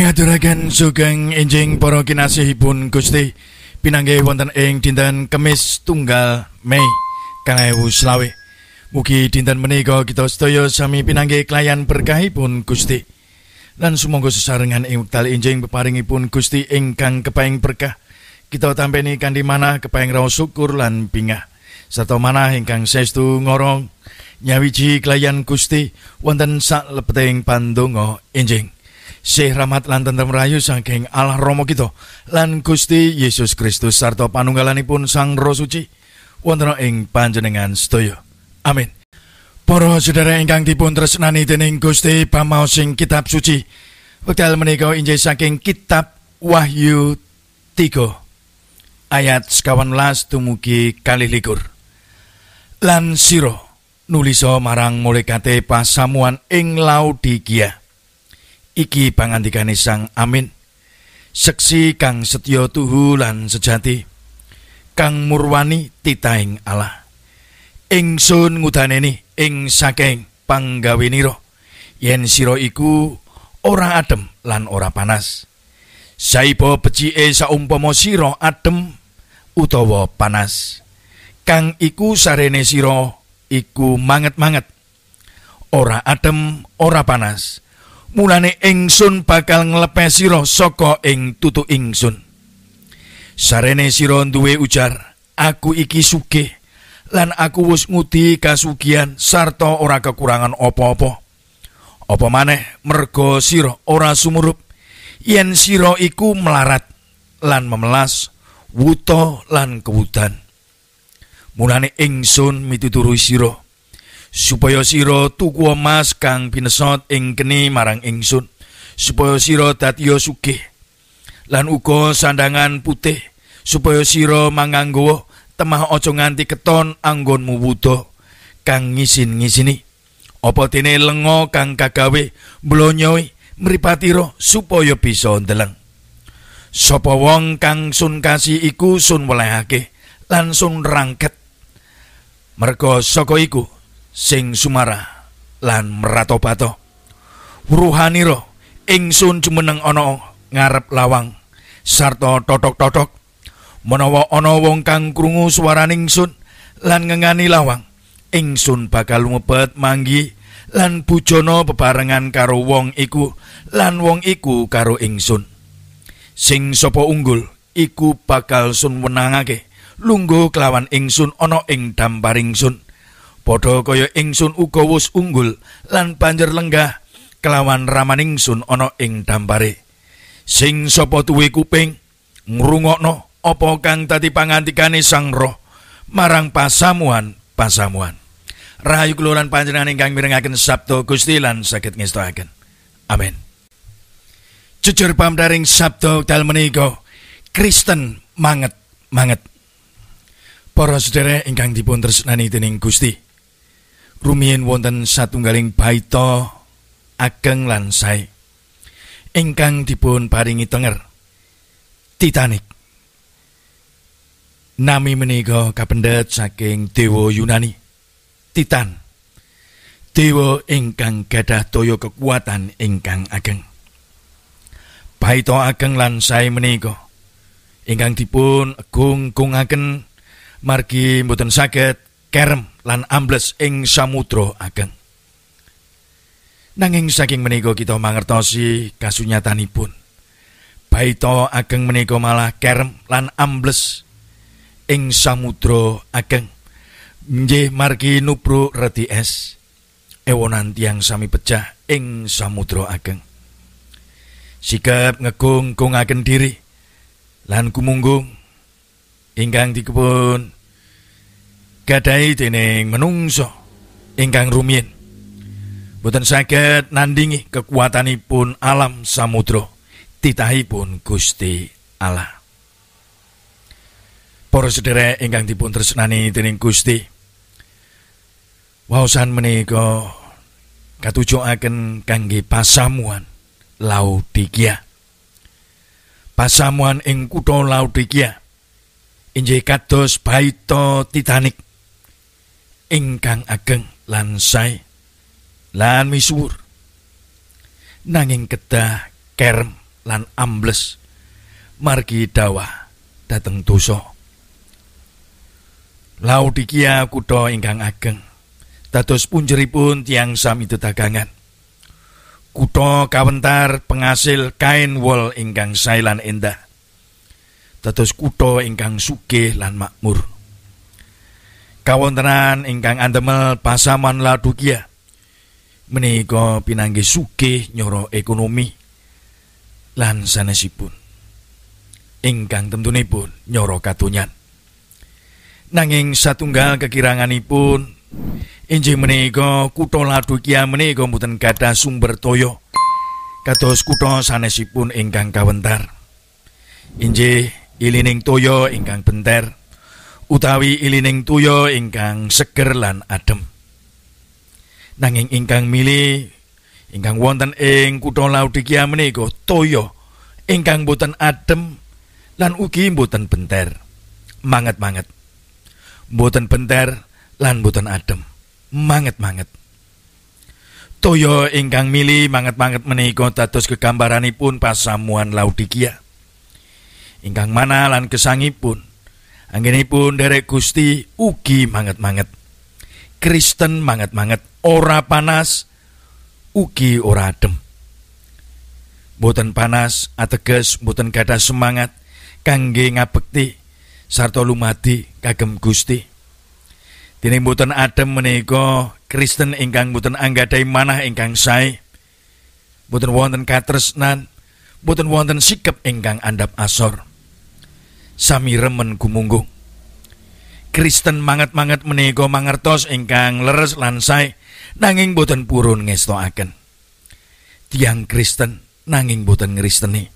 Kula aturaken sugeng enjing para kinasihipun Gusti pinanggih wonten ing dinten Kemis tunggal Mei 2025. Mugi dinten menika kita sedaya sami pinanggih kelayan berkahipun Gusti. Lan sumangga sesarengan ing wekdal enjing peparingipun Gusti ingkang kepaing berkah. Kita tampeni kanthi manah kepaing raos syukur lan bingah. Sarta manah ingkang saestu ngorong nyawiji kelayan Gusti wonten saklebeting pandonga enjing. Sih rahmat lan tentrem rahayu saking Allah Rama kita lan Gusti Yesus Kristus sarta panunggalanipun Sang Roh Suci wonten ing panjenengan sedaya. Amin. Para sedherek ingkang dipun tresnani dening Gusti, pamaosing kitab suci wekdal menika injih saking kitab Wahyu 3 ayat 19 dumugi 22. Lan sira nulisa marang malaikate pasamuan ing Laodikia. Iki pangandikane Sang Amin, seksi kang setya tuhu lan sejati, kang murwani titahing Allah. Ingsun ngudaneni ing saking panggawenira yen sira iku ora adem lan ora panas. Saiba becike saumpama sira adem utawa panas. Kang iku sarene sira iku manget-manget. Ora adem, ora panas. Mulane ingsun bakal nglepeh sira saka ing tutu ingsun. Sarene sira duwe ujar, aku iki sugih lan aku wis ngudi kasugihan sarta ora kekurangan apa-apa. Apa maneh merga sira ora sumurup yen sira iku melarat lan memelas, wuta lan kewudan. Mulane ingsun mituturi sira supaya sira tuku emas kang pinesot ing keni marang ingsun, supaya sira dadiya sugih, lan uga sandangan putih supaya sira manganggo temah aja nganti keton anggonmu wuda kang ngisin-ngisini. Apa dene lenga kang kagawe mblonyoe mripatira supaya bisa ndeleng. Sapa wong kang sun kasih iku sun welehake lan sun rangket, merga saka iku sing sumarah lan meratobato. Ruhanira ingsun jumeneng ana ngarep lawang sarta totok-totok. Menawa ana wong kang krungu suarane ingsun lan ngengani lawang, ingsun bakal lumebet manggi lan bujana bebarengan karo wong iku lan wong iku karo ingsun. Sing sapa unggul iku bakal sun wenangake lungguh kelawan ingsun ana ing dampar ingsun. Padha kaya ingsun uga wis unggul lan banjur lenggah kelawan raman ingsun ana ing dampare. Sing sapa duwe kuping ngrungokno apa kang dadi pangandikane Sang Roh marang pasamuan-pasamuan. Rahayu kula lan panjenengan ingkang mirengaken sabda Gusti lan saged ngestoaken. Amin. Jujur pamdaring sabda dal menika Kristen manget-manget. Para sedherek ingkang dipun tresnani dening Gusti, rumiyin wonten satunggaling baita ageng lan sae ingkang dipun paringi tenger Titanic. Nami menika kapendhet saking dewa Yunani Titan, dewa ingkang gadah daya kekuatan ingkang ageng. Baita ageng lan sae menika ingkang dipun egung-egungaken margi mboten saged kerem lan ambles ing samudra ageng. Nanging saking menika kita mangertosi kasunyatanipun. Baita ageng menika malah kerem lan ambles ing samudra ageng. Nggih margi nubruk redi es. Ewonan tiyang sami pecah ing samudra ageng. Sikap ngegung-gungaken diri lan kumunggung ingkang dipun gadahi dening menungso ingkang rumiyin boten saged nandingi kekuatanipun alam samudra titahipun Gusti Allah. Para sedherek ingkang dipun tresnani dening Gusti, waosan menika katujuaken kangge pasamuan Laodikia. Pasamuan ing kutha Laodikia inggih kados baita Titanic ingkang ageng lan sae lan misuwur, nanging kedah kerem lan ambles margi dawah dhateng dosa. Laodikia kutha ingkang ageng dados punjeripun tiyang sami dedagangan. Kutha kawentar pengasil kain wol ingkang sae lan endah. Dados kutha ingkang sugih lan makmur. Kawontenan ingkang andemel pasaman Laodikia menika pinanggih sugih nyara ekonomi lan sanesipun ingkang tentunipun nyara kadonyan. Nanging satunggal kekiranganipun inggih menika kutha Laodikia menika mboten gadah sumber toya kados kutha sanesipun ingkang kawentar. Inggih ilining toya ingkang benter utawi ilining toya ingkang seger lan adem. Nanging ingkang milih ingkang wonten ing kutha Laodikia menika toya ingkang boten adem lan ugi boten benter. Manget-manget. Boten benter lan boten adem. Manget-manget. Toya ingkang milih manget-manget menika dados gegambaranipun pasamuan Laodikia. Ingkang mana lan gesangipun anggenipun nderek Gusti ugi manget-manget. Kristen manget-manget, ora panas ugi ora adem. Boten panas ateges boten gadah semangat kangge ngabekti sarta lumadi kagem Gusti. Dene boten adem menika Kristen ingkang boten anggadhahi manah ingkang sae, boten wonten katresnan, boten wonten sikep ingkang andhap asor. Sami remen gumunggung. Kristen manget-manget menika mangertos ingkang leres lan sae, nanging boten purun ngestokaken. Tiyang Kristen nanging boten ngristeni.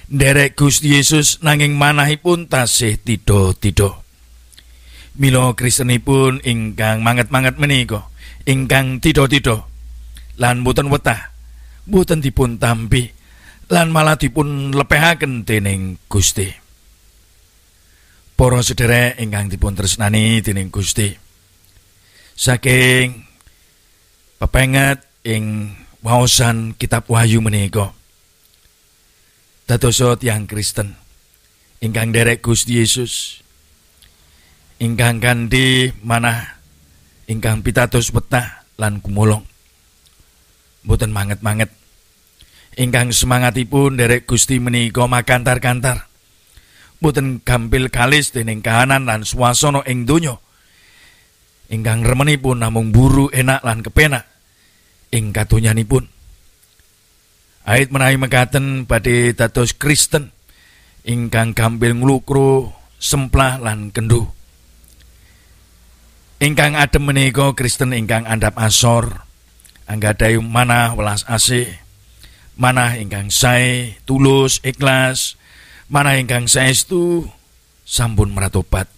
Nderek Gusti Yesus nanging manahipun tasih tidha-tidha. Mila Kristenipun ingkang manget-manget menika ingkang tidha-tidha lan boten wetah, boten dipun tampi lan malah dipun lepehaken dening Gusti. Para sederek ingkang dipun tresnani dening Gusti, saking pepenget ing waosan kitab Wahyu menika dadosa tiyang Kristen ingkang nderek Gusti Yesus, ingkang kanthi manah ingkang pitados wetah lan gumolong, boten manget-manget, ingkang semangatipun nderek Gusti menika makantar-kantar, boten gampil kalis dening kahanan lan swasana ing donya, ingkang remenipun namung buru enak lan kepenak ing kadonyanipun. Ait menawi mekaten badhe dados Kristen ingkang gampil nglukro, semplah lan kendhu. Ingkang adem menika Kristen ingkang andhap asor, anggadhahi manah welas asih, manah ingkang sae, tulus, ikhlas, manah ingkang saestu sampun meratobat.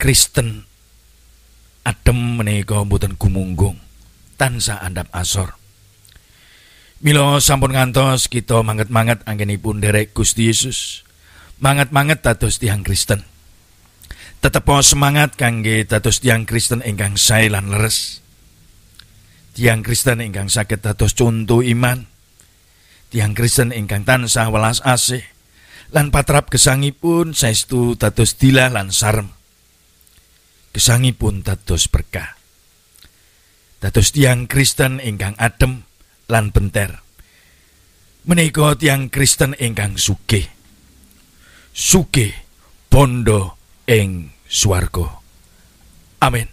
Kristen adem menika mboten gumunggung, tansah andhap asor. Mila sampun ngantos kita manget-manget anggenipun nderek Gusti Yesus, manget-manget dados tiyang Kristen. Tetepo semangat kangge dados tiyang Kristen ingkang sae lan leres. Tiyang Kristen ingkang saged dados conto iman. Tiyang Kristen ingkang tansah welas asih lan patrap gesangipun saestu dados dilah lan sarem. Gesangipun dados berkah. Dados tiyang Kristen ingkang adem lan benter. Menika tiyang Kristen ingkang sugih. Sugih bondo ing swarga. Amin.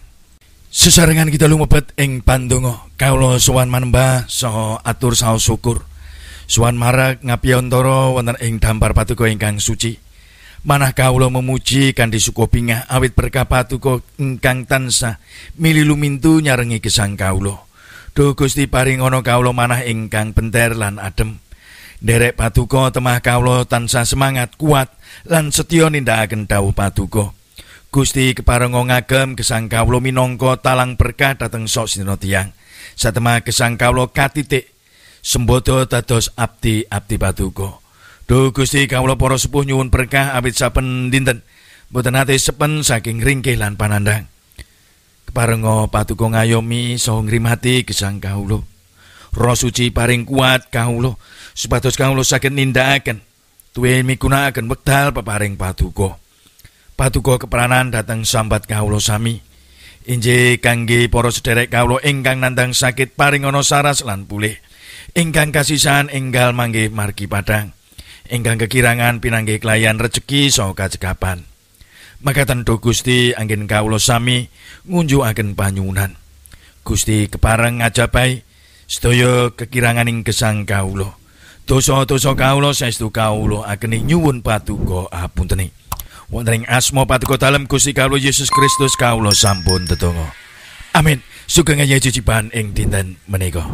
Sesarengan kita lumebet ing pandonga, kawula sowan manembah saha atur saha syukur. Sowan marek ngabiyantara wonten ing dampar patuko ingkang suci. Manah kawula memuji kanthi suka bingah awit berkah patuko ingkang tansah mili lumintu nyarengi gesang kawula. Duh Gusti paringana kawula manah ingkang benter lan adem. Nderek patuko temah kawula tansah semangat, kuat lan setya nindakaken dawuh patuko. Gusti keparenga ngagem gesang kawula minangka talang berkah dhateng sok sinten tiyang. Satemah gesang kawula katitik sembodo dados abdi-abdi patuko. Duh Gusti kawula para sepuh nyuwun berkah awit saben dinten mboten nate sepen saking ringkih lan panandhang. Keparenga patuko ngayomi saha ngrimati gesang kawula. Roh suci paring kuat kawula Supados kawula saged nindakaken tuwin migunakaken wekdal peparing paduka. Paduka kepranan dhateng sambat kawula sami. Injih kangge para sederek kawula ingkang nandhang sakit paringana saras lan pulih. Ingkang kasisahan enggal manggih margi padhang. Ingkang kekirangan pinanggih kelayan rejeki saha kacekapan. Makaten duh Gusti anggen kawula sami ngunjukaken panyuwunan. Gusti kepareng ngajabahi sedaya kekiranganing gesang kawula. Dosa-dosa kawula saestu kawula ageni nyuwun paduka apuntene. Wonten ing asma paduka dalem Gusti kawula Yesus Kristus kawula sampun tetungga. Amin. Sugeng cicipan ing dinten menika.